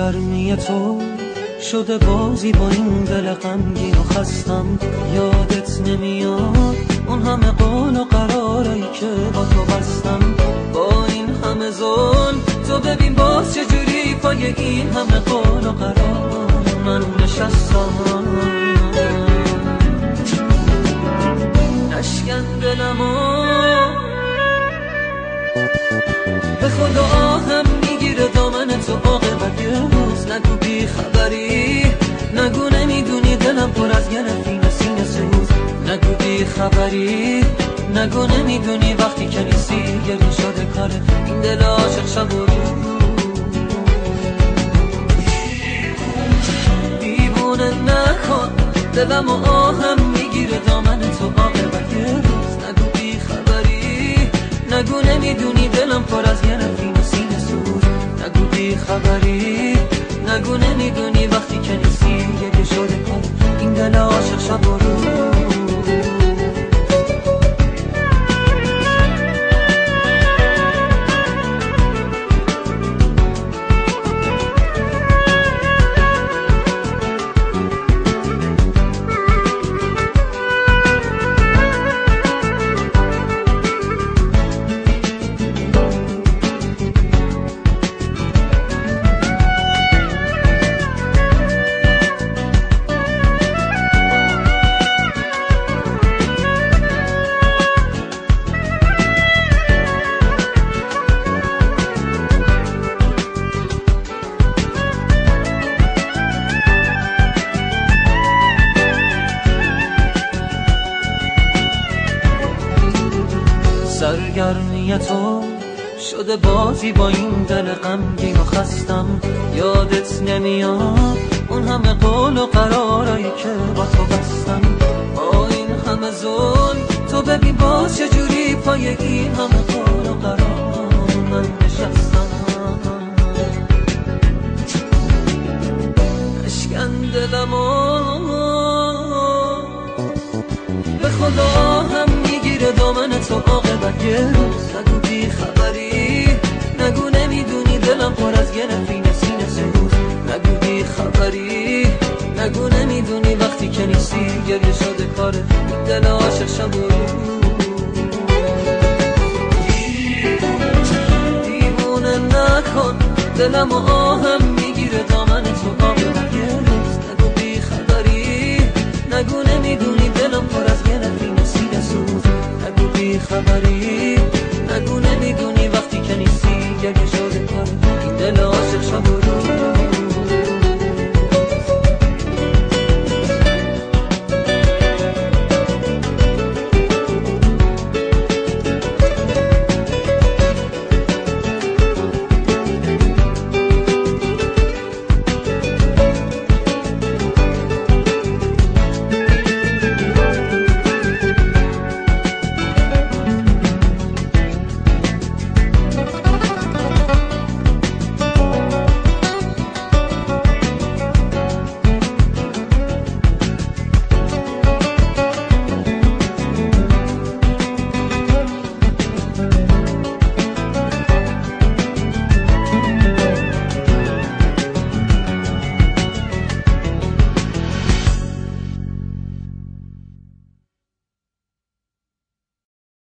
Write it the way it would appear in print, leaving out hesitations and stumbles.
سرگرمی تو شده بازی با این دل غمگین و خستم. یادت نمیاد اون همه قول و قرارایی که با تو بستم. با این همه ظلم تو ببین باز چجوری پای این همه قول و قرار من نشستم. نشکن دلمو به خدا آهم میگیره دامن تو عاقبت یه روز. نگو بی خبری، نگو نمیدونی دلم پر از گرفین و سینه سوز. نگو بی خبری، نگو نمیدونی وقتی که نیستی گرون شده کاره این دل عاشق شب و روز. دیوونه نکن دلم و آهم میگیره دامن تو عاقبت یه روز. نگو بی خبری، نگو نمیدونی دلم پر از گرفین و سینه سوز. نگو بی خبری، نگو نمیدونی وقتی که نیستی گریه شده کن این دل عاشق شب و روز. سرگرمی تو شده بازی با این دل غمگین و خستم. یادت نمیاد اون همه قول و قرارایی که با تو بستم. با این همه ظلم تو ببین باز چجوری پای این همه قول و قرار من نشستم. اشکن دلمو به خدا هم میگیره دامن تو عاقبت یه روز. نگو بی خبری، نگو نمیدونی دلم پر از گرفین سینه سوز. نگو بی خبری، نگو نمیدونی وقتی که نیستی گریه شده کاره این دل عاشق شب و روز. دیوونه نکن دلم و آهم